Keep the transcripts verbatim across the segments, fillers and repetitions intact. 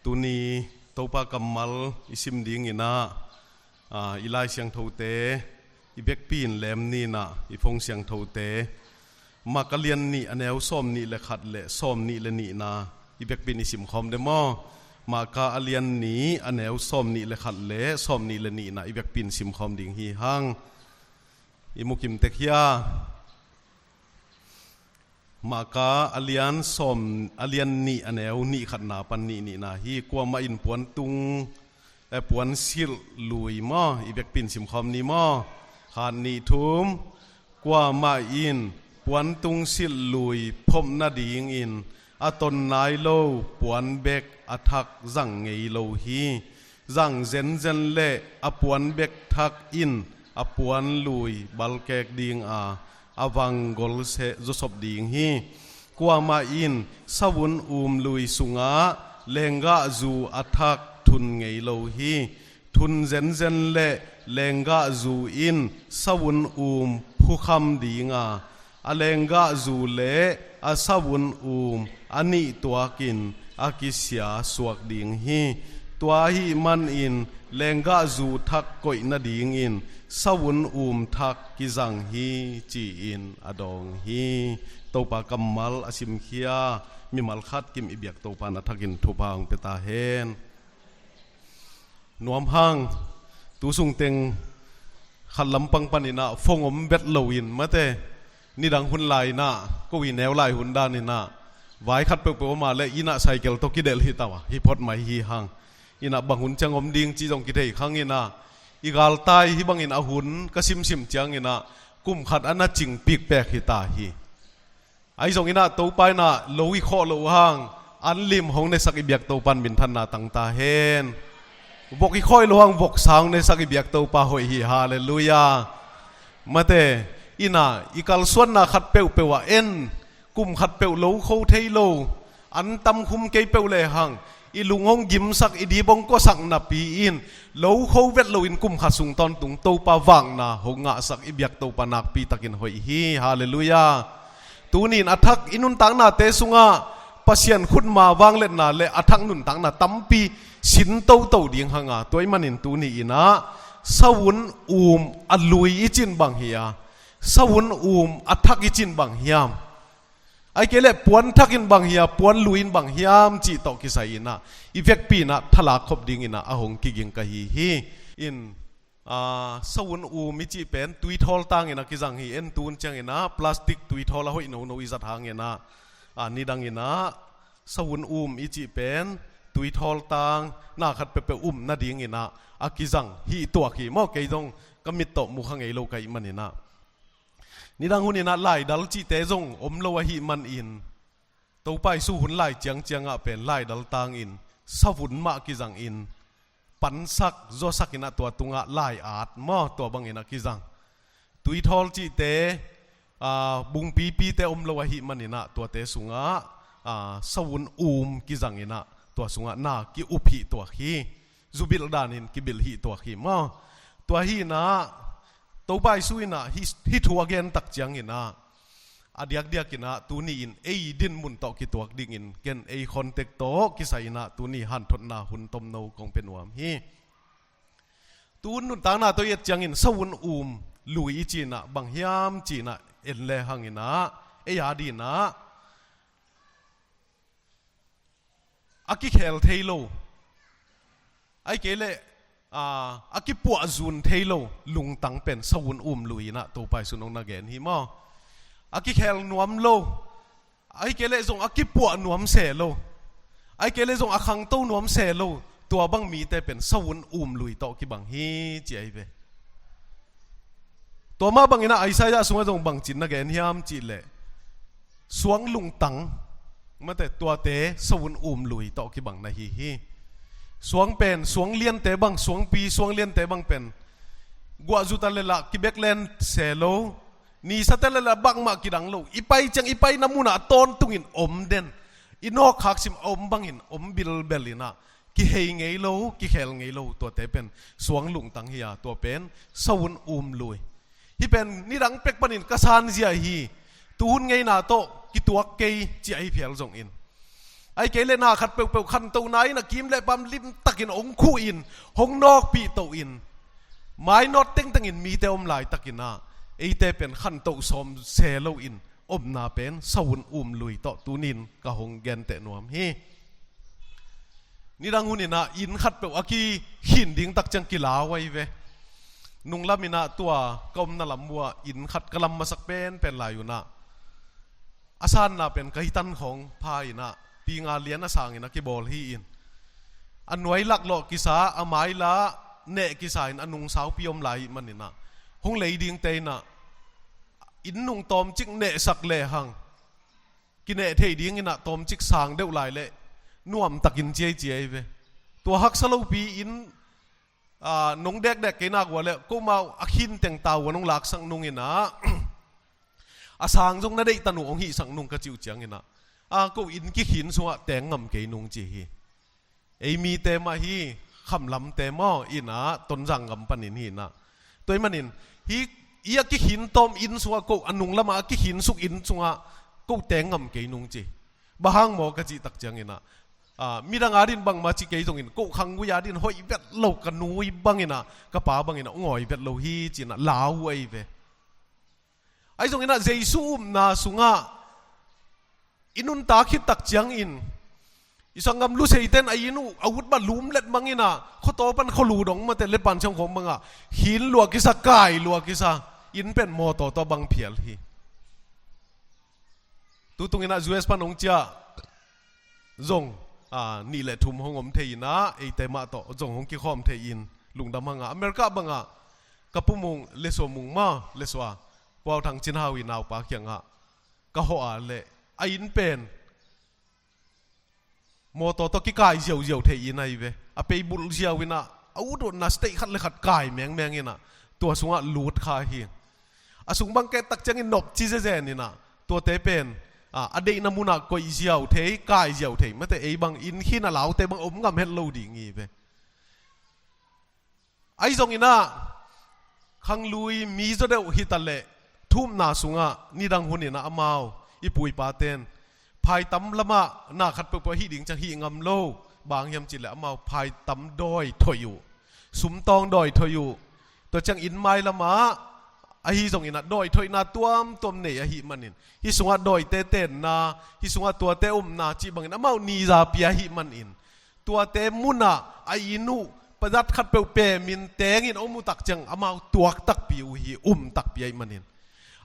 Tuni Topa kammal i sim dingin ah, aa, i Lai Siangthote i vekpi in lem ni in ah, i phone siangthote Mark a lian nih a neu sawm nih le khat le sawm nih le nihna i vekpi in i simkhawm de maw? Mark a lian nih a neu sawm nih le khat le sawm nih le nihna i vekpi in simkhawm ding hi hang. I mukim tek hia? Mark a lian sawm, a lian nih a neu nih khatna pan nih nihna hi. Kuamah in puantung, eh, puansilh lui maw? I vekpi in simkhawm ni maw? Khat, nih, thum. Kuamah in puantung silh lui phop nadingin a ton nai lo puan bek a thak zang ngei lo hi. Zang zenzen le a puan bek thak in a puan lui balkek ding a, a vang gol seh zawsop ding hi. Kuamah in savun um lui sungah lenggahzu a thak thun ngei lo hi. Thun zenzen le lenggahzu in savun um phukham ding a, a lenggahzu le a savun um a nih tuakin a kisia suak ding hi. Tua ahih manin lenggahzu thak koih nadingin savun um thak kizang hi, ci-in a dawng hi. Topa kammal a simkhia mimal khat kim i biak Topa in a thakin thupha hong pia ta hen. Nuam hang, tu sungteng khat lampang panin ah phone om vet loin mate, nidang hun lai-in ah, ko i neu lai hun danin ah, vai khat peuhpeuh om a leh inn ah cycle tawh kidelh hi ta a, hi phot mai hi hang. Inn ah bang hun ciang om ding cih zong kithei khang in ah, i galtai hih bangin a hun ka simsim ciangin ah, kum khat a na cing pikpek hi ta hi. Ahi zongin ah Topa in ah lo i khawh loh hang, an lim hong nesak i biak Topa in minthanna tang ta hen. Vok i khawh loh hang, voksa hong nesak i biak Topa hoih hi, halleluiah. Mate, in ah i kalsuanna khat peuhpeuh ah en, kum khat peuh lo kho thei lo, an tam khum kei peuh le hang, i lung hong gimsak, i dip hong kuasak napi-in, lo kho vet loin kum khat sung tawntung Topa vakna hong ngahsak i biak Topa nakpi takin hoih hi, halleluiah. Tuni-in a thak i nuntaknate sungah Pasian khutma vangliatna le a thak nuntakna tampi sin toto ding hang a, tua ahih manin tuni-in ah savun um a lui i cih in bang hi a, savun um a thak i cih in bang hiam? Ahih kei leh puan thak in bang hiam, puan lui in bang hiam cih tawh kisai-in ah, i vekpi-in ah thalak khop dingin ah a hong kiging ka hi hi. In, aa, savun um i cih pen tuithawl tangin a kizang hi. En, tu hun ciangin ah plastic tuithawl a hoih nono i zat hangin ah, aa, nidangin ah savun um i cih pen tuithawl tang na khat peuhpeuh um nadingin ah a kizang hi tuak hi maw? Kei zong ka mit tawh mu kha ngei lo ka hih manin ah. Nidang hunin ah laidal cihte zong om lo ahih manin, Topa Jesu hun lai ciangciang ah pen laidal tangin savun mah kizangin, pansak zuasakin ah tua tungah lai-at maw, tua bangin ah kizang. Tuithawl cihte, aa, bungpipite om lo ahih manin ah tuate sungah, aa, savun um kizangin ah tua sungah na ki-up hih tuak hi. Zubilh danin kibilh hih tuak hi maw? Tua hi-in ah, Topa Jesu in ah hih, hih thu a gen tak ciangin ah, a diakdiakin ah tuni-in ei dinmun tawh kituak dingin ken ei khontek tawh kisai-in ah tuni hanthotna hun tomno kong pia nuam hi. Tu hun nuntakna tawh i et ciangin savun um lui i cih in ah bang hiam cih in ah en le hangin ah, ei adingin ah a kikhel thei lo, ahih kei leh, aa, a kipuahzun thei lo lungtang pen savun um lui-in ah Topa Jesu in hong na gen hi maw? A kikhel nuam lo, ahih kei leh zong a kipuah nuam se lo, ahih kei leh zong a khangto nuam se lo, tua bang mite pen savun um lui tawh kibang hi, ci ahi ve. Tua mah bangin ah Isaiah sungah zong bangci in na gen hiam cih leh, suang lungtang, mate, tuate savun um lui tawh kibang na hi hi. Suang pen, suang liante bang, suangpi suang liante bang pen guah zu ta leh lah kibeklen se lo, ni sa ta leh lah bangmah kidang lo. I pai ciang i paina munah tawntungin om den, i nawk khak sim a om bangin om bilbel in ah, kihei ngei lo, kikhel ngei lo, tuate pen suang lungtang hi a, tua pen savun um lui. Hih pen nidang pek panin ka sanzia hi. Tu hun ngeina tawh kituak kei ci ahi phial zongin, Ahih kei leh na khat peuhpeuh khantohna in a kim le pam limtakin hong khuh in, hong nawkpih to in, mainawt tengtengin mite om laitakin ah eite pen khantoh sawm se loin omna pen savun um lui tawh tunin ka hong genteh nuam hi. Nidang hunin ah inn khatpeuh a kikhin ding takciang kilau ahi ve. Nunglamin ah tua ka omna lam uah inn khat ka lam masak penpen lai un ah, a sanna pen ka hitan khawng pha in ah, pi nga lian a sangin a kibawl hi in, a nuai laklawh kisa, a mai la neh kisa in a nung saupi om lai ahih manin ah, hong lei dingte in ah inn nung tawmcik nehsak lehang kineh thei dingin ah tawmcik sang deuh lai leh nuamtakin ciaiciai ve. Tua haksa lopi inn, aa, nong dekdek kei nak uh leh, komau a khin teng tau a nong laksak nungin ah, a sang zong na deihtan uh hong hihsak nung ka cih uh ciangin ah, aa, ko inn kikhin sungah teng ngam kei nung ci hi. Ei mite mah hi, khamlamte maw, in ah Tonzang gam panin hi in ah. Tua ahih manin, hih, hih a kikhin tawm inn sungah ko, a nunglamah a kikhin suk inn sungah ko teng ngam kei nung ci. Bang hang maw ka cih takciangin ah, aa, midang adin bangmah ci kei zongin, ko khanggui adin hoih vet lo, ka nu bangin ah, ka pa bangin ah hong awi vet lo hi ci in ah lau uh ahi ve. Ahi zongin ah Jesu upna sungah i nuntak khit takciangin, i sanggam Luseite in a inn uh a ut mah lumlet bangin ah, khuataw pan khualu dong mate le pan ciang khawng bangah khin lua kisa, kai lua kisa, inn pen mawtaw tawh bang phial hi. Tutung in ah U S pan hong ciah zong, aa, nih le thum hong om thei in ah, eite mah tawh zong hong kikhawm thei in, lungdam hang ah. America bangah ka pu Mung, Lesua Mung maw, Lesua, Pu Au Thang Cin Hau i naupa kiangah ka hawh a leh, a inn pen mawtaw tawh kikai ziauziau thei inn ahi ve. A pei bulh ziau in ah, a ututna state khat le khat kai mengmeng in ah, tua sungah lut kha hi. A sung bang ket takciangin nopci zezen in ah, tuate pen, aa, a deihna munah koih ziau thei, kai ziau thei mate, ei bang inn khin a laute bang om ngam het lo ding hi ve. Ahi zongin ah, khanglui mi zaw deuh hi ta leh, thu upna sungah nidang hunin ah amau, i pu i paten phaitam lamah na khat peuhpeuh hih ding ciang hih ngam lo. Bang hiam cih leh amau phaitam dawi thoih uh, sumtawng dawi thoih uh. Tua ciang inn mai lamah ahi zongin ah dawi thoihna tuamtuam nei ahih manin, hih sungah dawite tenna, hih sungah tuate omna cih bangin amau nizapi ahih manin, tuate munah a inn uh pazat khat peuh pemin tengin om uh takciang amau tuak takpi uh hi, um takpi ahih manin.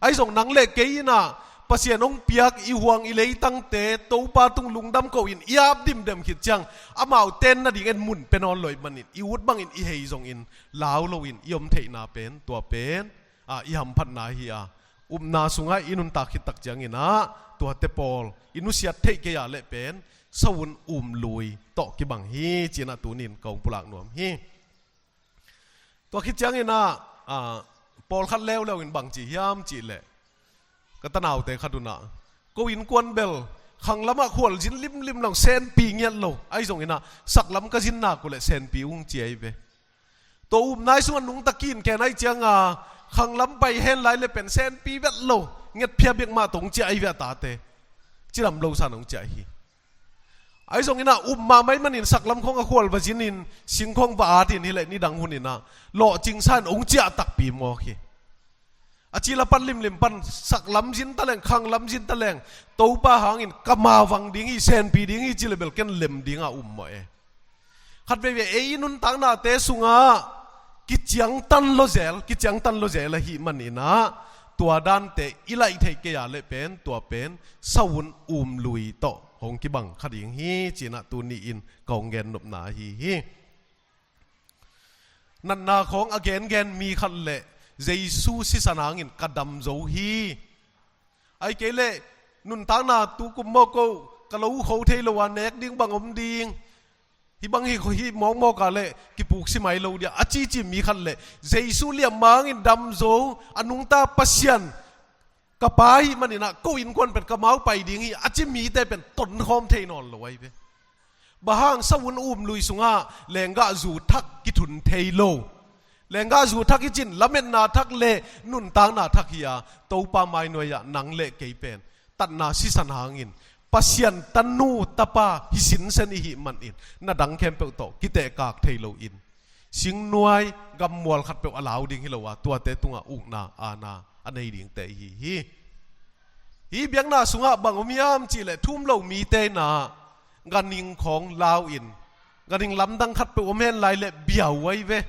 Ahi zong nang le kei in ah Pasian hong piak i huang i leitangte Topa tung lungdam ko in i ap dimdem khit ciang, amau tenna ding en mun pia nawn lo ahih manin, i ut bangin i hei zongin lau loin i om theihna pen, tua pen, aa, i hamphatna hi a, upna sungah i nuntak khit takciangin ah, tuate pawl i nusiat theih kei a leh pen savun um lui tawh kibang hi ci in ah tunin ka hong pulak nuam hi. Tua khit ciangin ah, aa, pawlkhat leuleu in bang ci hiam cih leh, ka tanaute khat un ah, ko innkuan bel khang lamah khualzin limlim lo, senpi ngiat lo. Ahi zongin ah saklam ka zin nak uh leh senpi ung ci ahi ve. Tua upna i sungah nungta kinken ahih ciangin, khang lam pai hen lai le pen senpi vet lo, ngetphia bek mah tawh hong ciah ahi ve a tate. Cidam lo san hong ciah hi. Ahi zongin ah up mahmah ahih manin saklam khawng a khual va zinin, sing khawng va atin hi leh nidang hunin ah lawhcing sa in hong ciah takpi mawk hi. A cil a pan limlim pan saklam zin ta leng, khang lam zin ta leng, Topa hangin ka mavang ding hi, senpi ding hi ci leh bel ken lem ding a um mawh e. Khat veivei ei i nuntaknate sungah kiciangtan lawzel, kiciangtan lawzel ahih manin ah, tua dante i laih theih kei a leh pen, tua pen savun um lui tawh hong kibang kha ding hi ci in ah tuni in ka hong gennopna ahi hi. Natna khawng a gengen mi khat leh, Jesu sisan hangin ka dam zo hi. Ahih kei leh nuntakna tukum mawk ko, ka lo kho thei lo a, nek ding bang om ding, hih bang hi, hih mawkmawk a leh kipuk si mai lo dia a cici mi khat leh, Jesu liamma hangin dam zo, a nungta Pasian ka Pa ahih manin ah ko innkuan pen ka mau pai ding hi a ci mite pen tonkhawm thei nawn lo ahi ve. Bang hang, savun um lui sungah lenggahzu thak kithun thei lo. Lenggahzu thak hi cin lametna thak le nuntakna thak hi a, Topa mainuai ah nang le kei pen tatna sisan hangin Pasian tanu tapa hi sinsen i hih manin na dang khempeuh tawh kitehkak thei loin singnuai gammual khatpeuh a lau ding hi lo a, tuate tungah ukna aana a nei dingte ihi hi. Hih biakna sungah bang om hiam cihleh thu um lo mite inah ganhing khawng lau in, ganhing lamdang khatpeuh om hen lai leh biau ai ve.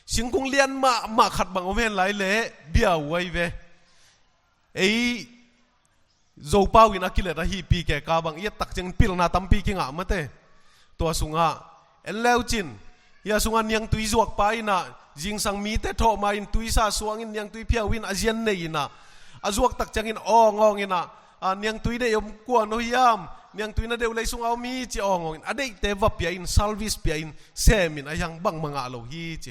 Singkung lian mahmah khat bang om hen lai leh biau ai ve. Ei Zopau in a kilet ahi P K K bang i et tak ciangin pilna tampi kingah mate. Tua sungah en leucin, hia sungah niangtui zuakpa inah zingsang mite thawh ma-in tuisa suangin niangtui phiau in a zian nei inah a zuak tak ciangin awngawng inah, a, niangtui deih om kua no hiam, niangtui na deuh lei sungah om hi ci awngawng in a deihte va pia in, service pia in, sem in a hiang bangmah ngah lo hi ci.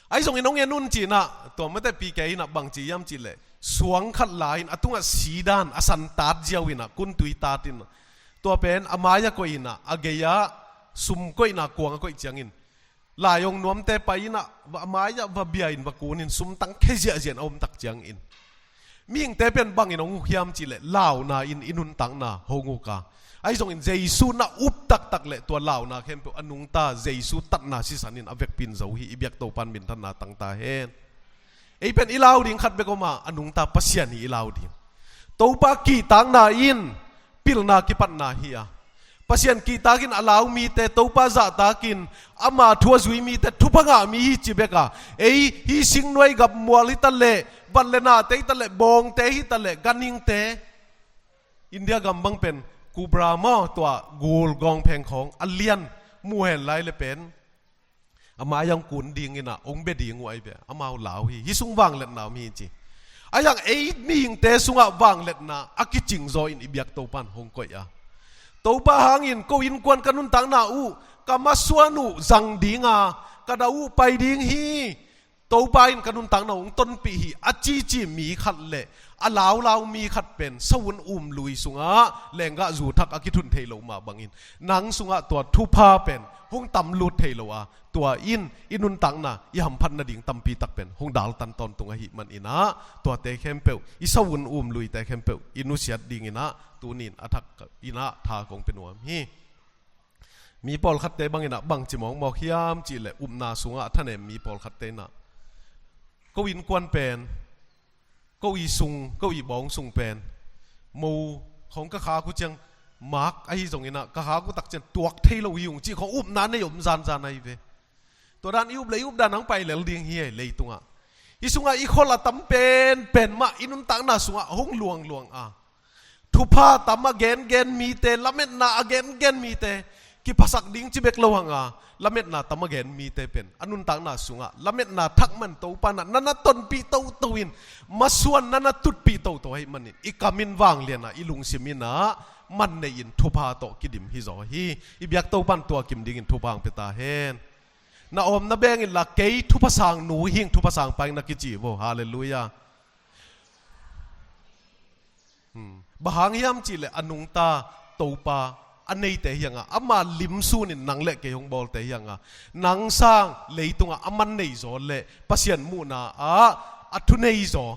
Ahi zongin hong en un ci inah, tua mate P K inah bang ci hiam cihleh suang khat la in a tungah sidan a san tat ziau inah kuntui tat in, tua pen a mai-ah koih inah a gei-ah sum koihna kuang a koih ciangin lai hong nuamte pai inah a mai-ah va bia in va kun in sum tang khe ziahziah a om tak ciangin mihingte pen bangin hong uk hiam cihleh launa in i nuntakna hong uk a. Ahi zongin Jesu na up taktak leh tua launa khempeuh a nungta Jesu tatna sisan in a vekpi in zo hi. I biak Topan minthanna tangta hen. Ei pen i lau ding khat bek om a, a nungta Pasian hi i lau ding. Topa kihtakna in pilna kipatna hi a, Pasian kihtakin a lau mite, Topa zahtakin ama thu a zui mite thupha ngah mi hi ci bek a, ei hih singnuai gammual hi taleh, vat le nate hi taleh, bawngte hi taleh, ganhingte, India gam bang pen kubra maw, tua gul gawngpheng khawng a lian mu hen lai le pen a mai-ah hong kun ding inah hong bia ding uh ai ve. Amau lau hi, hih sung vangliatna om hi ci. A hiang ei mihingte sungah vangliatna a kicingzaw in i biak Topan hong koih a, Topa hangin ko innkuan ka nuntakna uh ka masuan uh zang ding a, ka dau uh pai ding hi. Topa in ka nuntakna uh hong tonpih hi a cici mi khat le a laulau mi khat pen savun um lui sungah lenggah zu thak a kithun thei lo mah bangin nang sungah tua thupha pen hong tamlut thei lo a, tua in i nuntakna i hamphat nading tampi tak pen hong daltan tawntung ahih man inah, tuate khempeuh, i savun um luite khempeuh i nusiat ding inah tuni in a thak inah tha kong pia nuam hi. Mi pawlkhatte bang inah bangci mawkmawk hiam cihleh upna sungah a thanem mi pawlkhatte inah ko innkuan pen, ko i sung, ko i bawng sung pen mo khawng ka khak uh ciang mak ahi zong inah ka khak uh tak ciang tuak thei lo hi ung cih khawng upna nei om zanzan ahi ve. Tua dan i up le i up dan hong pai lel ding hi ei leitungah. Hih sungah i khol a tam penpen mah i nuntakna sungah hong luangluang a, thupha tam a gengen mite, lametna a gengen mite kiphasak ding ci bek lo hang a, lametna tam a gen mite pen a nuntakna sungah lametna thak man Topa inah na na tonpih toto in, masuan na na tutpih toto ahih manin i kam in vanglian a, i lungsim inah man nei in thupha tawh kidim hi zaw hi. I biak Topan tua kim dingin thupha hong pia ta hen. Na awm na beng inla kei thupha sang nu hi ing, thupha sang pa hi ing na kici vo. Halleluiah. Hmm. Bang hang hiam cihleh a nungta Topa a neite hi hang a, ama limsun in nang le kei hong bawlte hi hang a, nang sang leitungah a man nei zaw le Pasian muhna ah a thunei zaw,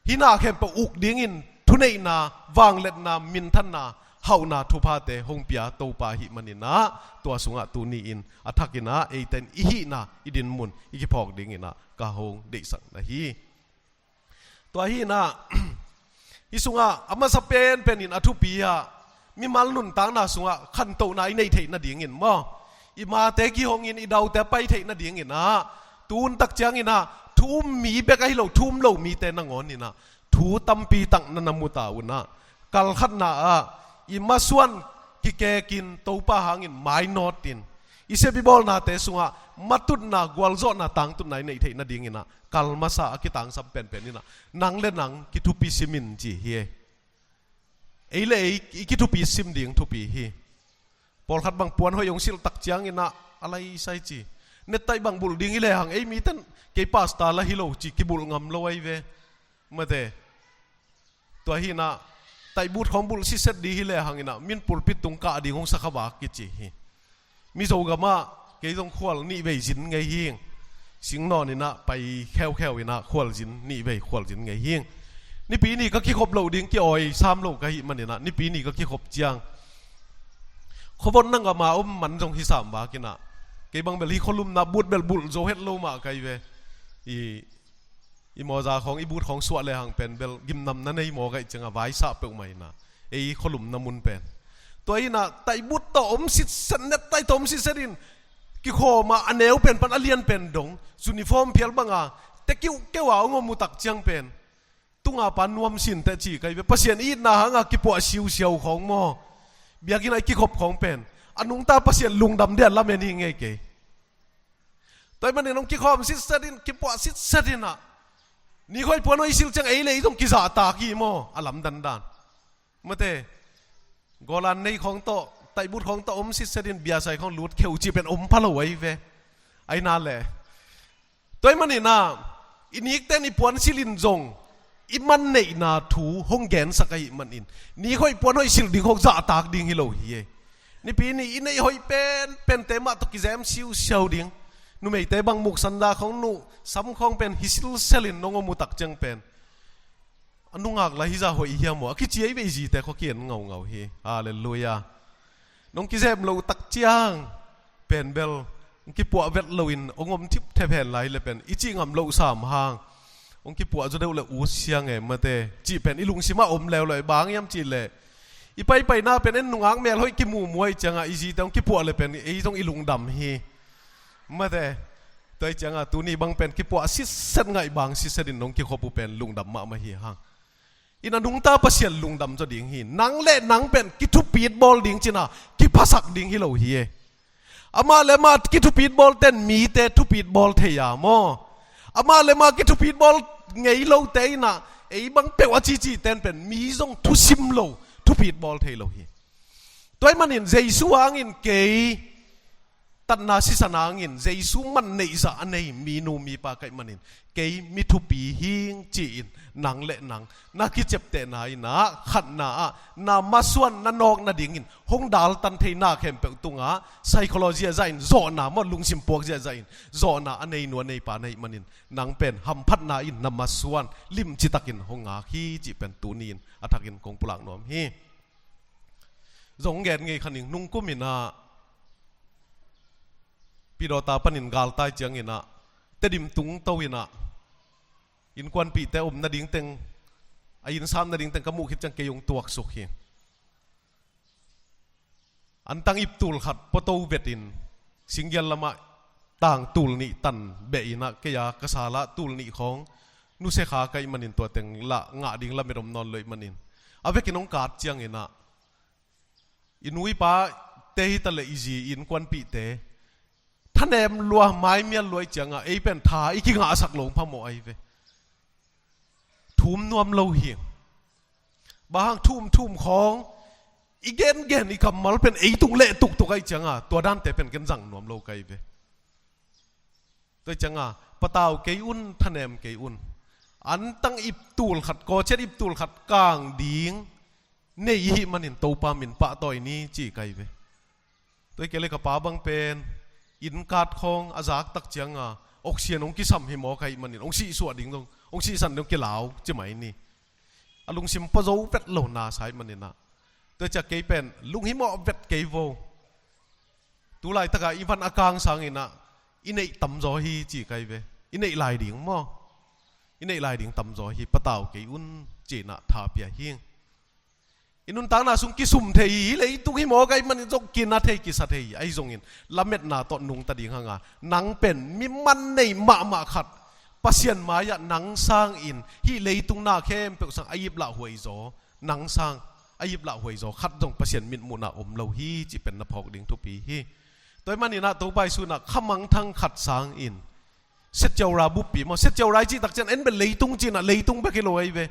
hih na khempeuh uk dingin thuneihna, vangliatna, minthanna, hauhna thuphate hong pia Topa ahih man inah, tua sungah tuni in a thak inah eite in i hihna, i dinmun i kiphawk ding inah ka hong deihsak na hi. Tua hi inah hih sungah a masa penpen in a thupi ah mimal nuntakna sungah khantohna i neih theih nadingin maw, i mate kihongin i daute a pai theih nading inah, tu hun tak ciang inah thu um mi bek ahi lo, thu um lo mite nangawn inah thu tampi tak na na mu ta un ah, kalkhatna ah i masuan kikekin Topa hangin mainawt in, i sep i bawlnate sungah matutna, gualzawhna, tangtutna i neih theih nading inah kal masa a kitangsam penpen inah nang le nang kithupi sim in ci hi. Ei le ei i kithupi sim ding thupi hi. Pawlkhat bang puan hoih hong silh tak ciang inah a lai sai ci. Nettaih bang bulh ding hi lehang ei miten kei pasta la hi lo ci kibulh ngam lo ahi ve. Mate. Tua hi inah taihbut khawng bulh siset ding hi lehang inah min pulpit tung kah ding hong sa kha vak kici hi. Mizo gamah kei zong khual nih vei zin ngei hi ing. Singnawn inah pai kheukheu inah khual zin, nih vei khual zin ngei hi ing. Nipi ni ka kikhop loh ding ki-awi sam lo ka hih manin ah, nipi ni ka kikhop ciang khuavon nang a ma om man zong hi sam vak in ah, kei bang bel hih khualumna but bel bulh zo het lo mah ka hi ve. I, i mawza khawng, i but khawng suah le hang pen bel gimnamna nei maw ka hih ciang a vaisah peuhmah in ah, ei khualumna mun pen. Tua in ah taibut tawh om sitset, net tai tawh om sitset in, kikhawm a, a neu pen pan a lian pen dong, uniform phial bang a, te kiuhkeuh a hong om uh tak ciang pen tunga pa nuam sin teh ci ka hi ve. Pasian itna hang a kipuah siusiau khawng maw, biakinn ah i kikhop khawng pen a nungta Pasian lungdam dia lamen hi ngei kei. Tua ahih manin hong kikhawm sitset in, kipuah sitset in ah, ni hoih puan hoih sil ciang ei le ei zong kizahtak hi maw, a lamdang dan. Mate, Golan nei khawng tawh, taibut khawng tawh om sitset in, biasai khawng lut kheuh cih pen om pha lo ahi ve. Ahi na leh, tua ahih manin ah, i nikten i puansilh in zong i manneihna thu hong gensak ahih manin, ni hoih puan hoih silh ding khawng zahtak ding hi lo hi e. Nipi ni i neih hoih penpente mah tawh kizem siusiau ding. Numeite bang muksan za khawng, nu sam khawng pen hi silsel in nong om uh tak ciang pen, a nungak lai hi zah hoih hiam maw, a kici ahi ve, i zite khua ki-en ngaungau hi. Halleluiah. Nong kizem loh tak ciang pen bel hong kipuah vet loin hong om thipthep hen lai le pen i cih ngam loh sam hang, hong kipuah zaw deuh le ut siang e mate, cih pen i lungsim ah om leuleu. Bang hiam cih leh, i paipaina pen en nungak mel hoih kimumu ahih ciang a, i zite hong kipuah le pen ei zong i lungdam hi. Mate, tua ahih ciang a tuni bang pen kipuah sitset, ngaihbang sitset in nong kikhop uh pen lungdam mahmah hi hang. In a nungta Pasian lungdam zaw ding hi. Nang le nang pen kithupit bawl ding cih na, kiphasak ding hi lo hi e. Amah le amah kithupit bawlten mite thupit bawl thei a maw, amah le amah kithupit bawl ngei lote in ah, ei bang peuh a ciciten pen mi zong thusim lo, thupit bawl thei lo hi. Tua ahih manin Jesu hangin kei, tatna sisan hangin Jesu manneih zah a nei minu mipa ka hih manin, kei mi thupi hing ci-in nang le nang na kiceptehna in ah, khatna ah na masuan na nawk nadingin hong daltan thei na khempeuh tungah psychology a zahin zawhna maw, lungsim puak ziahziah in zawhna a nei nu a nei pa na hih manin, nang pen hamphatna in na masuan limci takin hong ngak hi cih pen tuni in a thakin kong pulak nuam hi. Zong gen ngei kha ning, nungkum in ah Pidawta panin galtai ciangin ah, Tedim tung to in ah, innkuanpihte om nading teng, a inn sam nading teng ka muh khit ciang kei hong tuaksuk hi. Antang ip tul khat pua to vetin, Singgial lamah tang tul nih tan beh in ah, kei a ka sal ah tul nih khawng nusia kha ka hih manin tua teng lah ngah ding lamet om nawn lo ahih manin, a vekin hong kat ciangin ah, i nu i pate hi ta leh i zi, i innkuanpihte thanem lua, maimial lua ahih ciang a, ei pen tha i kingahsak lo phamawh ahi ve. Thum nuam lo hi. Bang hang, thum thum khawng i gengen i kammal pen ei tung leh tuktuk ahih ciang a, tua dante pen ken zang nuam lo ka hi ve. Tua ahih ciang a, patau kei un, thanem kei un. Antang ip tul khat, kawciat ip tul khat kang ding nei i hih manin Topa min pahtawi ni ci ka hi ve. Tua hi kei leh ka pa bang pen inn kat khawng a zak tak ciang a, oxygen hong kisam hi maw ka hih manin, hong sihsuah ding zong, hong sihsan ding hong kilau ci mai ni. A lungsim pua zo vet lo na sa ahih manin ah, tua ciang kei pen lunghimawh vet kei vo. Tu laitak a i van a kang sangin ah, i neih tamzaw hi ci ka hi ve. I neih lai ding maw, i neih lai ding tamzaw hi, patau kei un ci-in ah tha pia hi. I nuntakna sung kisum thei hi, hih leitung hi maw ka hih manin zong kina thei, kisa thei hi. Ahi zongin lametna tawh nungta ding hang a, nang pen mi man nei mahmah khat, Pasian mai-ah nang sangin hih leitung na khempeuh sang a iplah huaizaw, nang sang a iplah huaizaw khat zong Pasian mitmuhna om lo hi cih pen na phawk ding thupi hi. Tua ahih manin ah Topa Jesu in ah khamangthang khat sangin, siatciaura buppi maw, siatciaura i cih tak ciang en bel leitung ci-in ah, leitung bek hi lo ahi ve.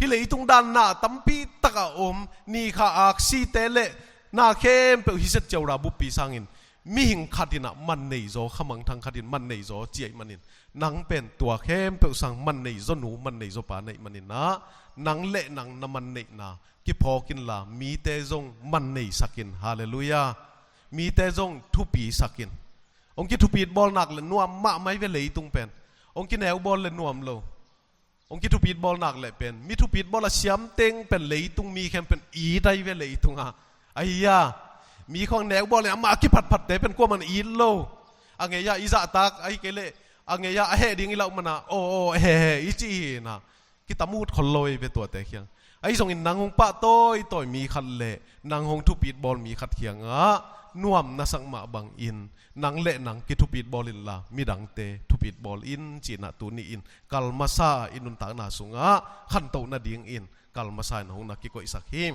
Hih leitung dan na tampi tak a om, ni kha aksite leh na khempeuh hih siatciaura buppi sangin mihing khat in ah man nei zaw, khamangthang khat in man nei zaw ci ahih manin, nang pen tua khempeuh sang man nei zaw nu, man nei zaw pa na hih manin ah, nang le nang na man neihna kiphawk inla, mite zong man neisak in. Halleluiah. Mite zong thupisak in. Hong kithupit bawl nak leh nuam mahmah hi ve leitung pen. Hong kineu bawl leh nuam lo. Hong kithupit bawl nak leh pen, mi thupit bawl a siam teng pen leitung mi khempeuh in it ahi ve leitungah. Ahi a, mi khawng nek bawl leh amah a kiphatphatte pen kuaman it lo. A ngei-ah i zahtak, ahih kei leh a ngei-ah a heh ding i lauh manah, aw, aw, he, he, i cih hi inah, kitamut khol lo ei ve tuate khiang. Ahi zongin nang hong pahtawi tawi mi khat leh nang hong thupit bawl mi khat khiangah nuam na sak mah bangin nang le nang kithupit bawl inla midangte thupit bawl in, ci-inah tuni-in kal masa i nuntakna sungah khantoh nadingin kal masa in hong na kikoihsak hi.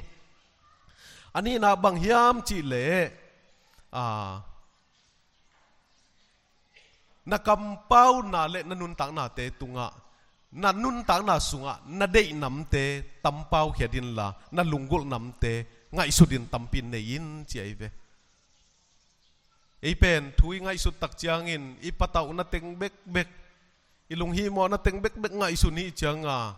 A nihna bang hiam cih leh, a, na kampauna le na nuntaknate tungah, na nuntakna sungah na deih namte tampau khia inla, na lunggulh namte ngaihsut in tampi nei in, ci ahi ve. Ei pen thu i ngaihsut tak ciangin i patauhna teng bekbek, i lunghihmawhna teng bekbek ngaihsun hi cianga,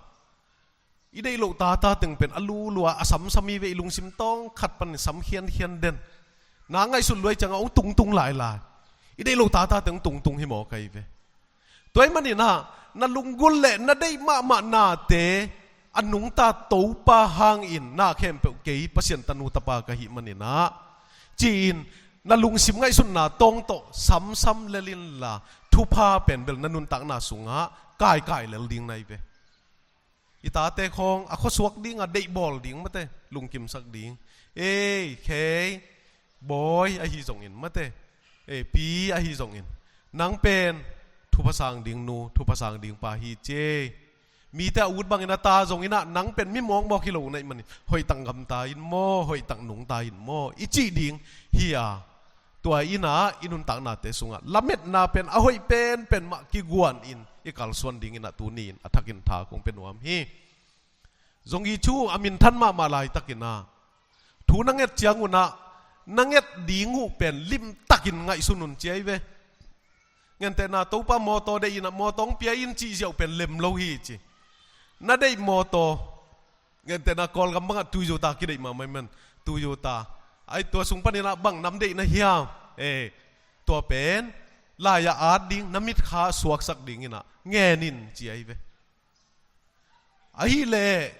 i deih loh tata teng pen a lulua a samsam hi ve, i lungsim tawng khat panin sam khiankhian den. Na ngaihsut luai cianga hong tungtung lailai. I deih loh tata teng hong tungtung hi mawk ahi ve. Tua ahih maninah na lunggulh le na deih mahmah nate a nungta Topa hangin na khempeuh kei Pasian tanu tapa ka hih maninah, ci-in na lungsim ngaihsutna tawng tawh samsam lel inla, thupha pen bel na nuntakna sungah kaikai lel ding na hi ve. I tate khawng a khuasuak dingah deihbawl ding mate, lungkimsak ding. Ei, khei, bawi ahi zongin mate, ei, pi ahi zongin, nang pen thupha sang ding nu, thupha sang ding pa hi ci. Mite a ut bangin a ta zonginah nang pen mi mawkmawk hi lo na hih manin hoihtak gamta in maw, hoihtak nungta in maw, i cih ding hi a, tua inah i nuntaknate sungah lametna pen a hoih penpen mah kiguanin i kalsuan dinginah tuni-in a thakin tha kong pia nuam hi. Zong i thu a minthan mahmah laitakinah thu na nget ciangunah na nget ding uh pen limtakin ngaihsun un, ci ahi ve. Gentehna Topa mawtaw deih inah mawtaw hong pia in cih ziau pen lem lo hi ci. Na deih mawtaw, gentehna Kawlgam bangah Toyota kideih mahmah hi man, Toyota. Ai, tua sung paninah bang nam deih na hiam? Eh, tua pen lai-ah at ding, na mitkha suaksak dinginah ngen in, ci ahi ve. Ahih leh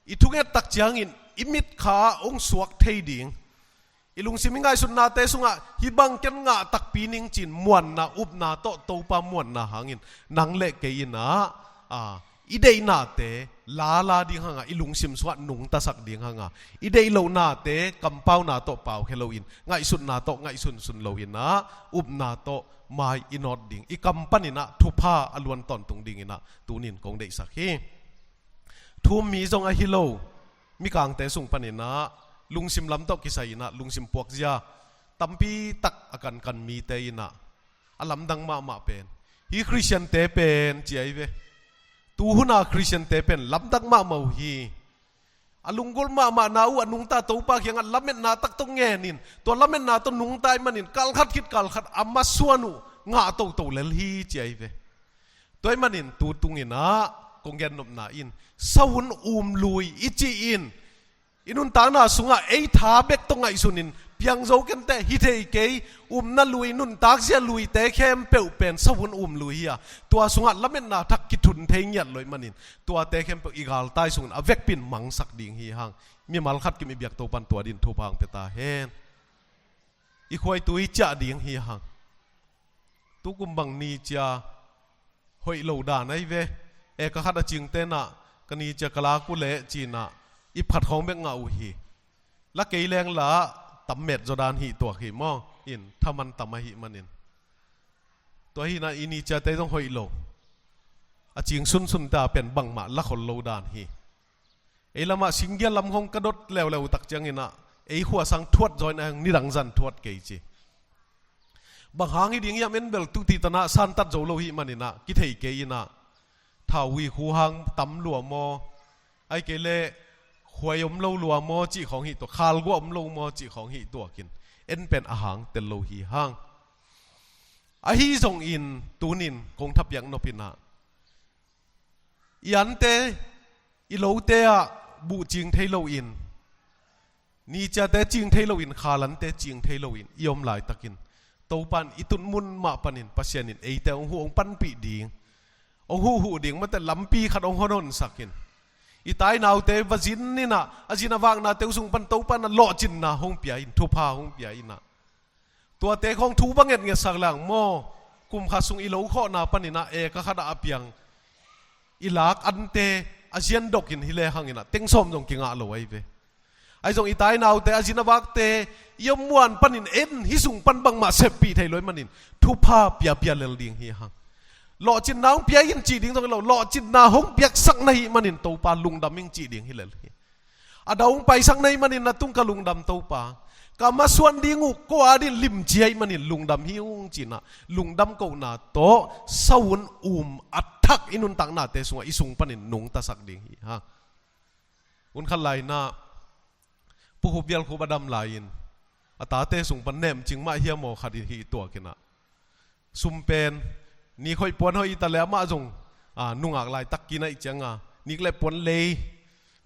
i thunget tak ciangin i mitkha ah hong suak thei ding, i lungsim i ngaihsutnate sungah hih bang ken ngah takpi ning ci-in muanna, upna tawh Topa muanna hangin nang le kei inah, a, i deihnate lala ding hanga, i lungsim sungah nungtasak ding hanga, i deih lohnate kampauna tawh paukhia loin, ngaihsutna tawh ngaihsunsun loinah, upna tawh mai i nawt ding, i kam paninah thupha a luan tawntung dinginah tunin kong deihsak hi. Thu-um mi zong ahi lo, mikangte sung paninah lungsim lam tawh kisai inah lungsim puakzia tampi tak a kankan mite inah a lamdang mahmah pen, hih Khristiante pen, ci ahi ve. Tuhuna Khristiante pen lamdang mahmah uh hi. A lunggulh mahmahna uh a nungta Topa kiangah lametna tak tawh ngenin, tua lametna tawh nungta ahih manin kalkhat khit kalkhat a masuan uh ngah toto lel hi, ci ahi ve. Tua ahih manin tu tunginah kong gennopna in, sahun um lui i cih in, i nuntakna sungah ei tha bek tawh ngaihsunin, piang zo kenteh, hi thei kei, upna lui, nuntakzia luite khempeuh pen sahun um lui hi a, tua sungah lametna thak kithun thei ngiat lo ahih manin, tuate khempeuh i galtai sungin a vekpi-in mangsak ding hi hang. Mimal khat kim i biak Topan tua din thupha hong pia ta hen. I khuaitu i ciah ding hi hang. Tukum bang ni cia hoih lo dan ahi ve. E, ka khat a cingte inah ka ni cia ka lak uh leh ci-inah i phat khawng bek ngah uh hi. La kei leng la tam met zaw dan hi tuak hi maw? In thaman tam ahih manin, tua hi inah i ni ciate zong hoih lo. A cing sunsunte a pen bangmah la khol lo dan hi. Ei lamah singgial lam khawng ka dot leuleu uh tak cianginah ei khua sang thuat zaw inah nidang zan thuat kei ci. Bang hang hi ding hiam, en bel tuti tanah santat zo lo hih maninah kithei kei inah, thau hui khu hang tam lua maw, ahih kei leh khuai om lo lua maw cih khawng hi tuak, khalgua om lo maw cih khawng hi tuakin en pen a hang tel lo hi hang. Ahi zongin tunin kong thapiak nop inah, i ante, i lote ah buh cing thei loin, ni ciate cing thei loin, khalante cing thei loin i om laitakin, Topan i tutmun mah panin Pasian in eite hong huh hong panpih ding, hong huhhuh ding mate lampi khat hong honhonsak in, i tainaute va zin inah, a zin a vaknate uh sung pan Topa in ah lawhcinna hong pia in, thupha hong pia inah, tuate khawng thu va ngetngetsak leng maw, kum khat sung i lo khawhna panin ah eka khatah a piang i lak ante a ziandok in hi lehang inah teng sawm zong kingah lo ahi ve. Ahi zong i tainaute, a zin a vakte, i om muan panin en, hih sung pan bangmah seppih thei lo ahih manin thupha piapia lel ding hi hang. Lawhcinna hong pia in cih ding zong hi lo, lawhcinna hong piaksak na hih manin Topa lungdam ing cih ding hi lel hi. A dau hong paisak na hih manin na tung ka lungdam Topa. Ka masuan ding uh ko a din limci ahih manin lungdam hi ung ci-in ah lungdam kohna tawh savun um a thak i nuntaknate sungah i sung panin nungtasak ding hi hang. Hun khat lai-in ah Pu Khup Vial Khup a dam lai-in a tate sung pan nemcing mah hiam aw khat in hih tuak inah, sum pen, nik hoih puan hoih hi ta leh amah zong, a, nungak laitak kinah ih cianga nik le puan lei,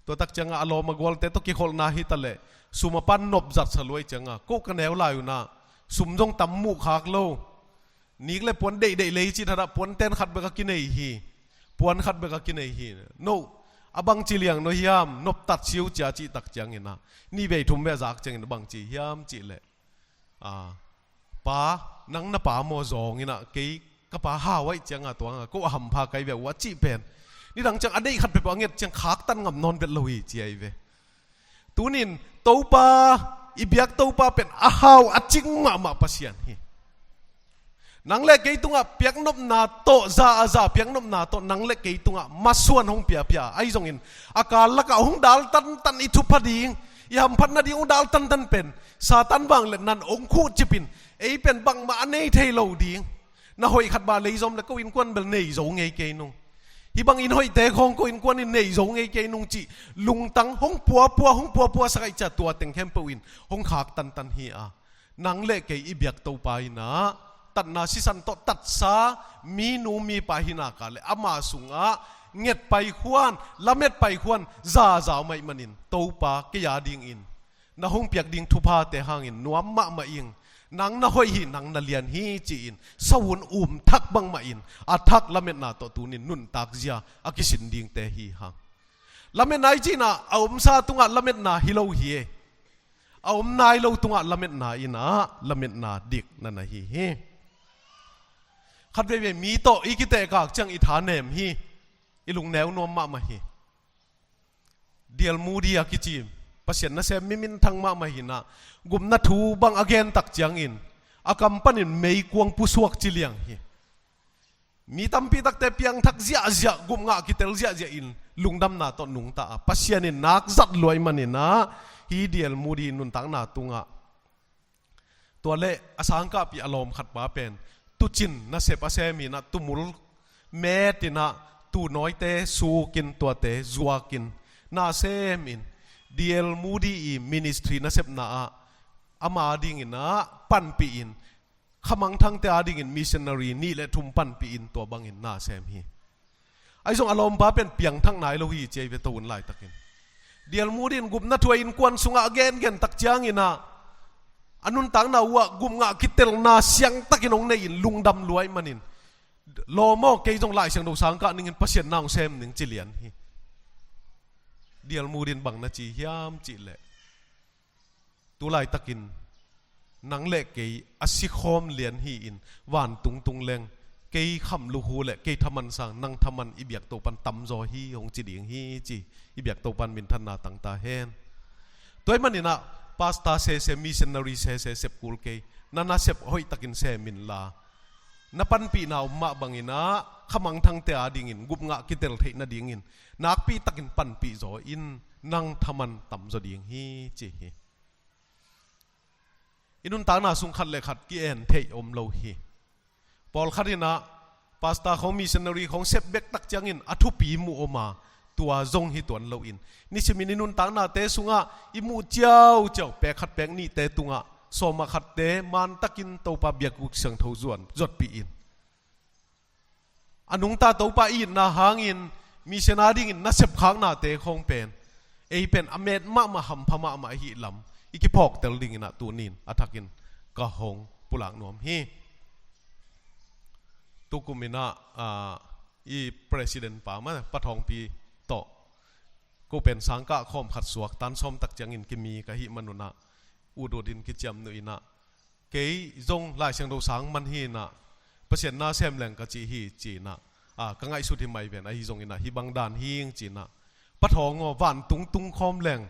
tua tak cianga a lawm a gualte tawh kikholhna hi ta leh sum a pan nop zatsa lua ih cianga ko ka neu lai un ah sum zong tam muh khak lo. Nik le puan deihdeih lei cih thadah puanten khat bek a kinei hi. Puan khat bek a kinei hi. No, a bangci liang no hiam, noptat siu cia cih tak ciangin ah, nih vei thum vei a zak ciangin a bangci hiam cih leh, a, pa, nang na pa maw zawng inah kei ka pa hau ahih cianga tuanga ko a hampha kai ve uh a cih pen, nidang ciang a deih khat peuhpeuh a nget ciang khaktan ngam nawn vet lo hi ci ahi ve. Tunin Topa, i biak Topa pen a hau a cing mahmah Pasian hi. Nang le kei tungah piaknopna tawh, za a za piaknopna tawh nang le kei tungah masuan hong piapia ahi zongin, a kal lakah hong dal tantan i thupha ding, i hamphat nading hong dal tantan pen Satan vangliatna in hong khuhcip in, ei pen bangmah a nei thei lo ding. Na hoih khat bang lei zom le ko innkuan bel nei zo ngei kei nung. Hih bang inn hoihte khawng ko innkuan in nei zo ngei kei nung cih lungtang hong puapua, hong puapua sak ahih ciang tua teng khempeuh in hong khak tantan hi a, nang le kei i biak Topa inah tatna sisan tawh tatsa minu mipa hi nak leh ama sungah nget paikhuan, lamet paikhuan zaza om ahih manin Topa, kei a dingin na hong piak ding thuphate hangin nuam mahmah ing. Nang na hoih hi, nang na lian hi ci-in savun um thak bangmah in a thak lametna tawh tunin nuntak zia a kisin dingte hi hang. Lametna i cih inah a omsa tungah lametna hi lo hi e. A om nai lo tungah lametna inah lametna dik na na hi hi. Khat veivei mi tawh i kitehkak ciang i tha nem hi. I lungneu nuam mahmah hi. D L Moody a kici Pasian nasem mi minthang mahmah hi inah, gupna thu bang a gen tak ciangin a kam panin meikuang pusuak ci liang hi. Mi tampi takte piangthak ziahziah, gupngah kitel ziahziah in lungdamna tawh nungta a, Pasian in nak zat lua ahih manin ah, hih D L Moody nuntakna tungah tua le a sangkahpih a lawm khat pa pen tucin nasep a sem inah, tumul met inah, tunawite sukin, tuate zuakin na sem in, D L Moody i ministry nasepna ah ama dingin ah panpih in, khamangthangte a dingin missionary nih le thum panpih in tua bangin na sem hi. Ahi zong a lawmpa pen piangthak nai lo hi ci ahi ve, to hun laitakin. D L Moody in gupna thu a innkuan sungah a gengen tak ciangin ah, a nuntakna uh ah gupngah kitelna siangtakin hong nei in lungdam lua ahih manin, lawm aw, kei zong Lai Siangtho sangkah ningin Pasian na hong sem ning ci lian hi. D L Moody in bang na ci hiam cih leh, tu laitakin nang le kei a sikhawm lian hi-in, vantung tung leng kei khamlukhu le kei thaman sang nang thaman i biak Topan tamzaw hi hong ci ding hi ci. I biak Topan minthanna tangta hen. Tua ahih manin ah pastor sese, missionary sese sep kul kei, na nasep hoihtakin sem inla, na panpihna om mah bangin ah khamangthangte a dingin gupngah kitel theih nadingin nakpitakin panpih zaw in, nang thaman tamzaw ding hi ci hi. I nuntakna sung khat le khat ki-en theih om lo hi. Pawlkhat in ah pastor khawng, missionary khawng sep bek tak ciangin a thupi mu om a, tua zong hi tuan loin, nisimin i nuntaknate sungah i muh ciauciau, pek khat pek nihte tungah sawm ah khatte mantakin Topa biakbuk siangtho zuan zuatpih in, a nungta Topa i itna hangin mission a dingin na sepkhaknate khawng pen, ei pen a met mahmah, hampha mahmah ahih lam i kiphawktel dingin ah tunin a thakin ka hong pulak nuam hi. Tukum in ah, ah, i president pa mah, Pa Thawngpi tawh ko pen sangkah khawm khat suak, tan sawm tak ciangin kimi ka hih manun ah, ut utin kiciamnuh in ah, kei zong Lai Siangtho sang man hi in ah, Pasian na sem leng ka ci hi ci in ah, a, ka ngaihsut hi mai ven, ahi zongin ah hih bang dan hi ing ci in ah, Pa Thawng aw, vantung tung khawm leng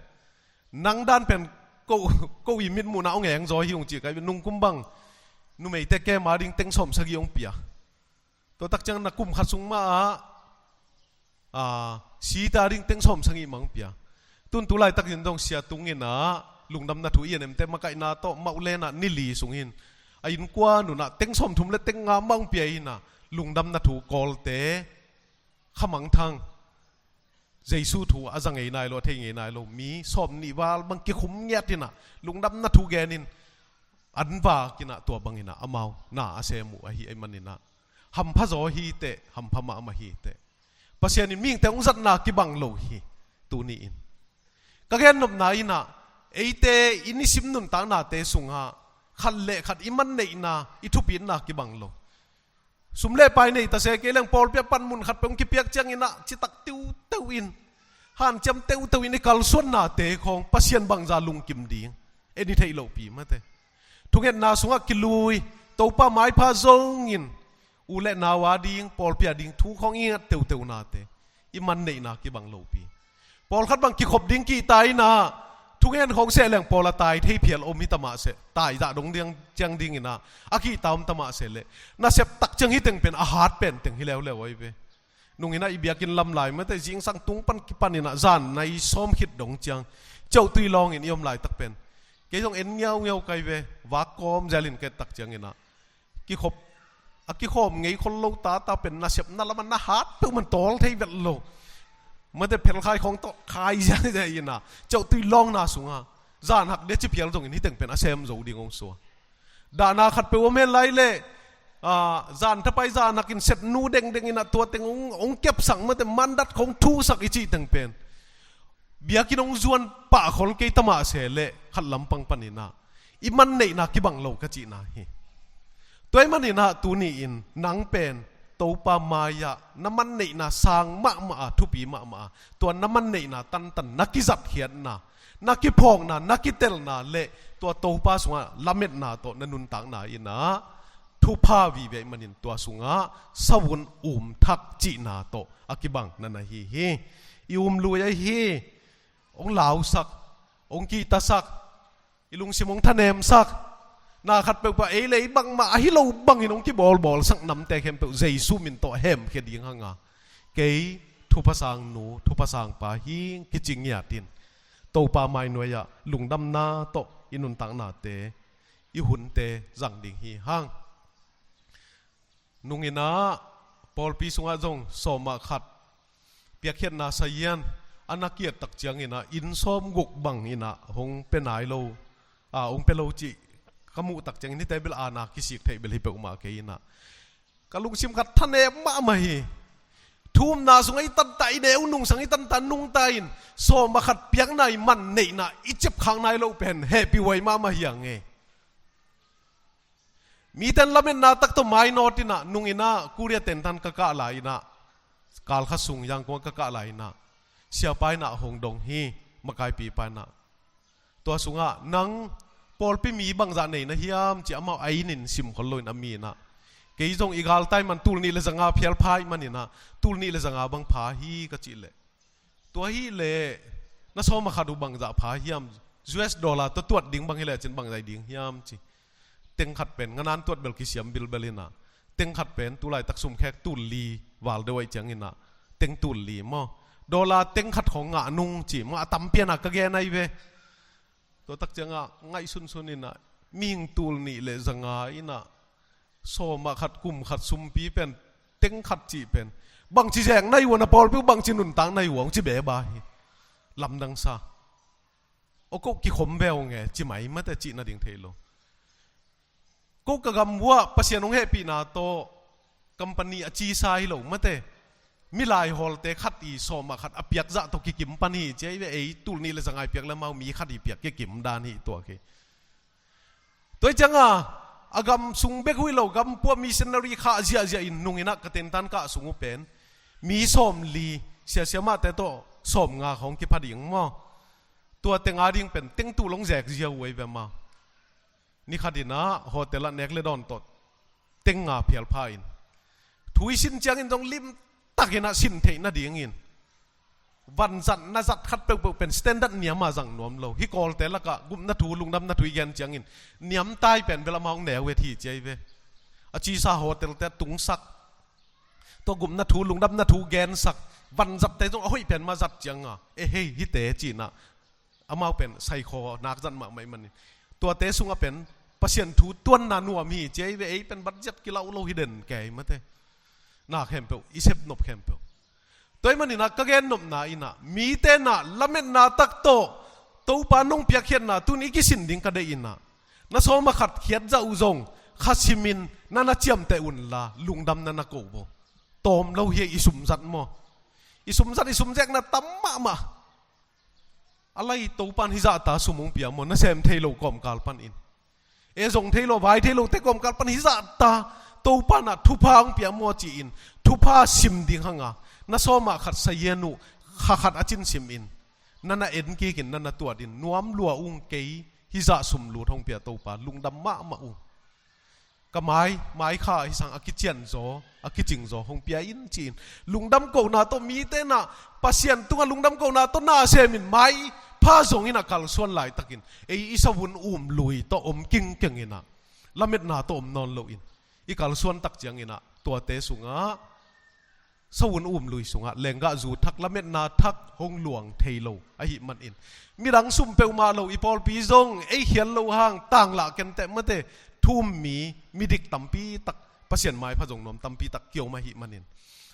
nang dan pen ko, ko i mitmuhna hong eng zaw hi ung ci, ka nungkum bang numeite kem a ding teng sawm sagih hong pia. Tua tak ciang na kum khat sung mah ah, a, site a ding teng sawm sagih mah hong pia. Tun tu laitakin zong sia tungin ah lungdamna thu i en emte makaihna tawh mauh len ah ni li sung hi in, a innkuan un ah teng sawm thum le teng nga mah hong pia in ah, lungdamna thu kawlte, khamangthang, Jesu thu a za ngei nai lo, a thei ngei nai lo mi sawm nih val bang kikhum ngiat in ah, lungdamna thu gen in, an vak in ah, tua bangin ah amau na a sem uh ahi ahih manin ah, hampha zaw hi teh, hampha mahmah hi teh. Pasian in mihingte hong zatna kibang lo hi. Tuni in ka gennopna in ah, eite i nisim nuntaknate sungah khat le khat i manneihna, i thupitna kibang lo. Sum le pai nei ta se, kei leng pawlpi ah panmun khat peuh hong kipiak ciangin ah citak teuteu in, hanciam teuteu in i kalsuannate khawng Pasian bangza lungkim ding, en i theih lohpi mate. Thungetna sungah kilui, Topa maipha zongin, u le nau a ding, pawlpi a ding thu khawng i ngat teuteunate, i manneihna kibang lopi. Pawlkhat bang kikhop ding kihta in ah, thungen khawng seh leng pawl a tai thei phial om hi ta mah seh, tai zah dong ding ciang ding in ah, a kihta om ta mah seh leh, nasep tak ciang hi teng pen a hat pen teng hi leuleu ahi ve. Nung in ah i biakinn lam lai mate, zingsang tung pan kipan in ah zan nai sawm khit dong ciang, ciauhtui lawngin i om laitak pen, kei zong en ngiaungiau kai ve, vak kawm zel in ka et tak ciangin ah, kikhop, a kikhawm ngei khol lo tata pen nasepna lamah na hat peuhmah tawl thei vet lo. Mate, phelkhai khawng tawh khai ziahziah in ah, ciauhtui lawngna sungah zan hak dia ci phial zongin hi teng pen a sem zo ding hong suak. Dahna khat peuh om hen lai leh, a, zan thapai zan hakin set nu dengdeng in ah tua teng hong, hong kepsak mate, mandat khawng thusak i cih teng pen, biakinn hong zuan pah khol kei ta mah seh leh khat lampang panin ah i manneihna kibang lo ka cihna hi. Tua ahih manin ah tuni in nang pen Topa mai-ah na manneihna sang mahmah a, thupi mahmah a, tua na manneihna tantan na kizatkhiatna, na kiphawkna, na kitelna le tua Topa sungah lametna tawh na nuntakna in ah thupha vive ahih manin tua sungah savun um thak cihna tawh a kibang na na hi hi. I um lui ahi hi. Hong lausak, hong kihtasak, i lungsim hong thanemsak, na khat peuhpah ei le ei bangmah ahi lo bangin hong kibawlbawlsak namte khempeuh Jesu min tawh hemkhia ding hang a, kei thupha sang nu, thupha sang pa hi ing kici ngiat in, Topa mainuai-ah lungdamna tawh i nuntaknate, i hunte zang ding hi hang. Nung in ah pawlpi sungah zong sawm ah khat piakkhiatna sazian a na kiat tak ciangin ah inn sawmguk bang in ah hong pia nai lo, a, hong pia lo cih ka muh tak ciangin hihte bel aana kisik theih bel hi peuhmah kei in ah, ka lungsim khat thanem mahmah hi. Thu umna sungah i tanta, i neu nungsang i tanta nungta in, sawm ah khat piakna i manneihna i ciapkhak nai loh pen hehpihhuai mahmah hi a ngei. Miten lametna tak tawh mainawt in ah, nung in ah Korea tentan ka kah lai in ah, kal khat sung Yangon ka kah lai in ah, siapa in ah hong dong hi, makaipipa in ah. Tua sungah, "Nang pawlpi mi bangzah nei na hiam?" ci-a amau a inn in simkhol loin a mi in ah, "Kei zong i galtai man tul nih le zanga phial pha ahih manin ah, tul nih le zanga bang pha hi," ka cih leh, "Tua hi leh na sawm ah khat uh bangzah pha hiam? U S dollar tawh tuat ding bang hi leh cin bangzah ding hiam?" ci. Teng khat pen nganan tuat bel kisiam bilbel in ah, teng khat pen tulaitak sumkhek tul li val deuh ahih ciangin ah, teng tul li maw, dollar teng khat khawng ngah nung ci, mah a tampi in ah ka gen ahi ve. Tua tak ciangah ngaihsunsun in ah, mihing tul nih le zanga in ah, sawm ah khat kum khat sumpi pen, teng khat cih pen, "Bangci zek na hi uh a, na pawlpi uh bangci nuntak na hi uh a?" hong ci beba hi. Lamdang sa. "Aw, ko kikhom ve ung e," ci mai mate, cih nading thei lo. Ko ka gam uah Pasian hong hehpihna tawh company a cisa hi lo mate, milai hawlte khat i sawm ah khat a piak zah tawh kikim pan hi ci ahi ve. Ei tul nih le zanga i piak le amau mi khat i piak kikim dan hi tua khi. Tua hi ciangah, a gam sung bek uh hi lo, gam pua missionary khah ziahziah in nung in ah ka tentan kah sung uh pen, Mi sawmli, siasia mahte tawh sawmnga khawng kipha ding maw? Tua teng a ding pen teng tu long zek zia uh ei ve maw? Nikhat in ah hotel ah nek le dawn tawh teng nga phial pha in, thu i sin ciangin zong limtak in ah sin theih nadingin vanzat na zat khat peuhpeuh pen standard niam a zang nuam lo. Hih Kawlte lakah gupna thu, lungdamna thu i gen ciangin niamtai pen bel amah hong neu et hi ci ei ve. A cisa hotelte a tungsak, tua gupna thu, lungdamna thu gensak, vanzatte zong a hoih pen mah zat cianga, e hei, hihte ci-in ah amau pen saikhaw nak zat mahmah ih manin, tuate sungah pen Pasian thu tuanna nuam hi ci ei ve. Ei pen budget kilauh lo hi den kei mate. Na khempeuh i sep nop khempeuh. Tua ih manin ah ka gen nopna in ah, mite in ah lametna tak tawh Topa nong piakkhiatna tun i kisin ding ka deih in ah, na sawm a khat khiat zah uh zong kha simin na na ciamteh unla lungdam na na ko uh. Tawm lo hi, i sumzat maw? I sumzat, i sumzekna tam mahmah. A lai Topa in hizahta sum hong pia maw, na sem thei lo kawmkal panin, e zong thei lo, vai thei lote kawmkal pan hizahta Topa in ah thupha hong pia maw ci-in thupha sim ding hanga, na sawm a khat sayen uh kha khat a cin simin, na na en kikin, na na tuat in, nuam lua ung, kei hizah sum lut hong pia Topa, lungdam mahmah ung. Ka mai, mai kha hi sang a kician zaw, a kicing zaw hong pia in ci-in lungdam kohna tawh, mite in ah Pasian tungah lungdam kohna tawh na semin, mai pha zong in ah kalsuan laitakin ei i savun um lui tawh om kingkeng in ah, lametna tawh om nawn loin i kalsuan tak ciangin ah tuate sungah, savun um lui sungah lenggah zu thak, lametna thak hong luang thei lo ahih manin, midang sum peuhmah lo, i pawlpi zong ei khial lo hang tanglah kenteh mate, thu um mi, midik tampi tak, Pasian maipha zong nuam tampi tak kiom ahih manin,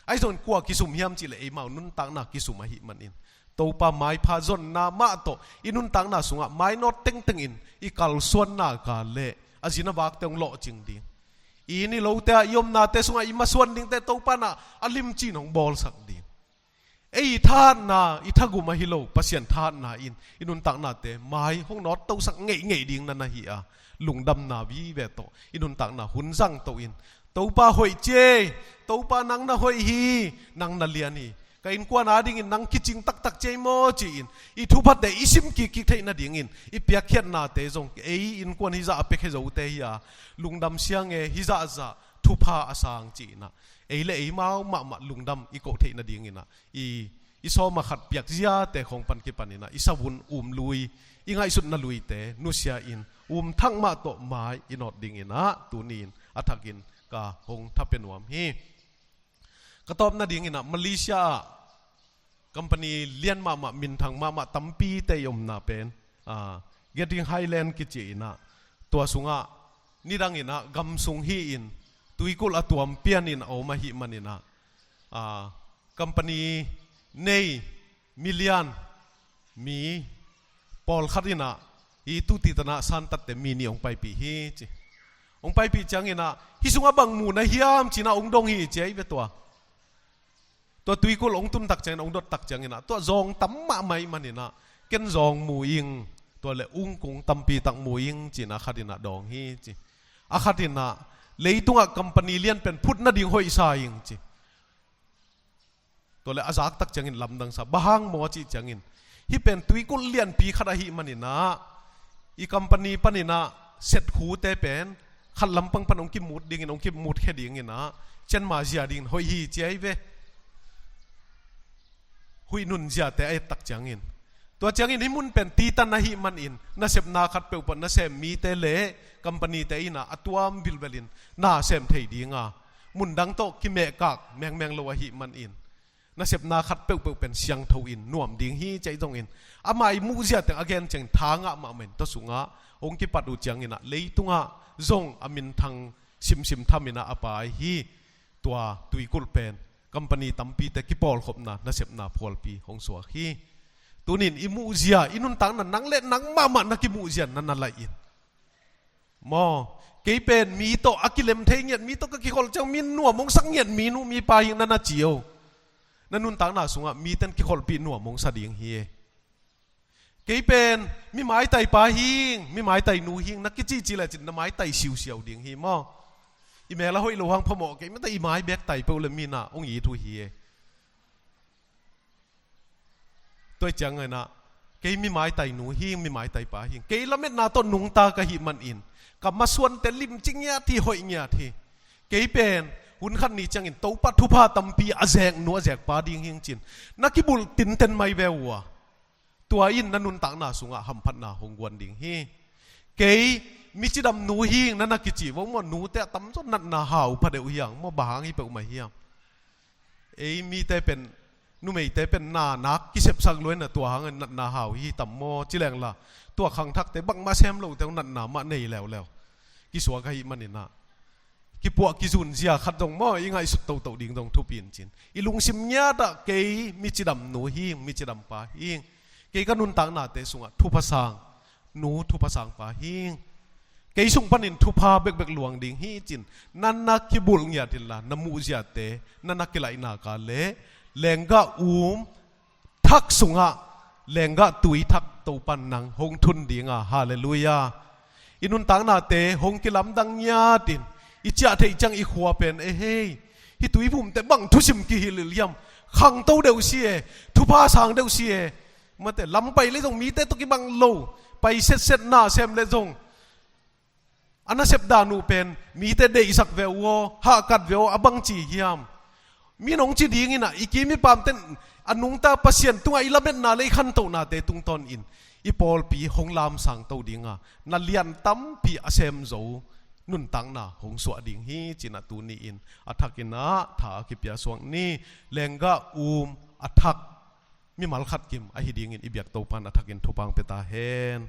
ahi zongin kua kisum hiam cihleh eimau nuntakna kisum ahih manin, Topa maipha zonna mah tawh i nuntakna sungah mainawt tengtengin i kalsuanna ka leh a zin a vakte hong lawhcing ding, i inn i lote ah, i omnate sungah i masuan dingte Topa in ah a limcin hong bawlsak ding. Ei i thahatna, i thagum ahi lo, Pasian thahatna in i nuntaknate mai hong nawttosak ngeingei ding na na hi a, lungdamna vive tawh i nuntakna hun zangto in, Topa hoih ci ei, Topa nang na hoih hi, nang na lian hi, ka innkuan adingin nang kicing taktak ci ei maw ci-in i thuphatte i sim kikkik theih nadingin i piakkhiatnate zong, ei innkuan hizah a piakhia zote hi a, lungdam siang e, hizahzah thupha a sang ci-in ah, ei le eimau mahmah lungdam i koh theih nadingin ah, i, i sawm a khat piakziate khawng pan kipanin ah, i savun um lui, i ngaihsutna luite nusia in, um thak mah tawh mai i nawt dingin ah tuni-in a thakin ka hong thapia nuam hi. Ka tawp nadingin ah, Malaysia ah company lian mahmah, minthang mahmah tampite i omna pen, ah, Genting Highland kici in ah, tua sungah nidangin ah gam sung hi-in tuikulh a tuam pianin a om ahih manin ah, ah, company nei mi lian, mi pawlkhat in ah, i tuti tan ah santatte mi nih hong paipih hi ci. Hong paipih ciangin ah, hih sungah bang mu na hiam ci-in ah hong dong hi ci ei ve tua. Tua tuikulh hong tun tak ciangin, hong dot tak ciangin ah, tua zawng tam mahmah ih manin ah, ken zawng mu ing, tua le ungkung tampi tak mu ing ci-in a khat in ah dawng hi ci. A khat in ah, leitungah company lian pen phut nading hoihsa ing ci. Tua le a zak tak ciangin lamdangsa, bang hang maw cih ciangin, hih pen tuikulh lianpi khat ahih manin ah, i company panin ah set khute pen khat lampang pan hong kimut dingin, hong kimutkhia dingin ah, cianma zia dingin hoih hi ci ei ve. Huih nun ziate a et tak ciangin, tua ciangin hih mun pen titan ahih manin, nasepna khat peuhpeuh nasem mite le companyte in ah a tuam vilvelin na sem thei dinga, mundang tawh kimehkak mengmeng lo ahih manin, nasepna khat peuhpeuh pen siangtho in nuam ding hi ci ei zongin, ama i muhzia teng a gen ciangin tha ngah mahmah in, tua sungah hong kipat uh ciangin ah, leitungah zong a minthang simsim thamin ah a pai hi. Tua tuikulh pen company tampite kipawlkhopna, nasepna phualpi hong suak hi. Tunin i muhzia, i nuntakna, nang le nang mahmah na kimuhzia na na laih in. Maw, kei pen mi tawh a kilem thei ngiat, mi tawh ka kikholh ciang mi nuam hong sak ngiat mi nu mi pa hi ing na na ci o. Na nuntakna sungah miten kikholhpih nuam hong sa ding hi e. Kei pen mi maitai pa hi ing, mi maitai nu hi ing na kicihcih lecin na maitai siusiau ding hi maw. I mel a hoih lo hang phamawh kei mate, i mai bek tai peuh le mi in ah hong it uh hi e. Tua ciang ngainah, kei mi maitai nu hing, mi maitai pa hing. Kei lametna tawh nungta ka hih manin ka masuante limci ngiat hi, hoih ngiat hi. Kei pen hun khat ni ciangin Topa thupha tampi a zek nu, a zek pa ding hing cin na kibulh tinten mai ve uh a, tua in na nuntakna sungah hamphatna hong guan ding hi. Kei mi cidam nu hing na na kici vo maw, nute a tamzaw natna hau pha deuh hiang maw, bang hang hi peuhmah hiam? Ei mite pen, numeite pen na nak kisepsak luaina tua hangin natna hau hi tam maw, ci lengla tua khangthakte bangmah sem lote uh natna mah nei leuleu. Kisuak ahih maninah kipuah kizun zia khat dong maw, i ngaihsut toto ding dong thupi in cin, i lungsim ngiatah kei mi cidam nu hing, mi cidam pa hing, kei ka nuntaknate sungah thupha sang nu, thupha sang pa hing, kei sung panin thupha bekbek luang ding hi cin na na kibulh ngiat inla, na muhziate na na kilaihna ka le lenggah um thak sungah lenggah tui thak Topan nang hong thun dinga, halleluiah. I nuntaknate hong kilamdang ngiatin i ciah theih ciang i khua pen, ehei, hih tuivumte bang thusim kihilhilh hiam? Khangto deuh si e, thupha sang deuh si e. Mate lampai le zong mite tawh kibang lo, pai setset na sem le zong a nasep dan uh pen mite deihsak ve uh aw, hahkat ve aw, a bangci hiam? Mi nong ci dinginah i kim i pamten a nungta Pasian tungah i lametna le i khantohnate tungtawnin i pawlpi hong lamsang to dinga, na lian tampi a sem zo nuntakna hong suah ding hi cinah tuni-in a thakinah tha a kipia suak ni. Lenggah um a thak mimal khat kim ahi dingin i biak Topan a thakin thupha hong pia ta hen.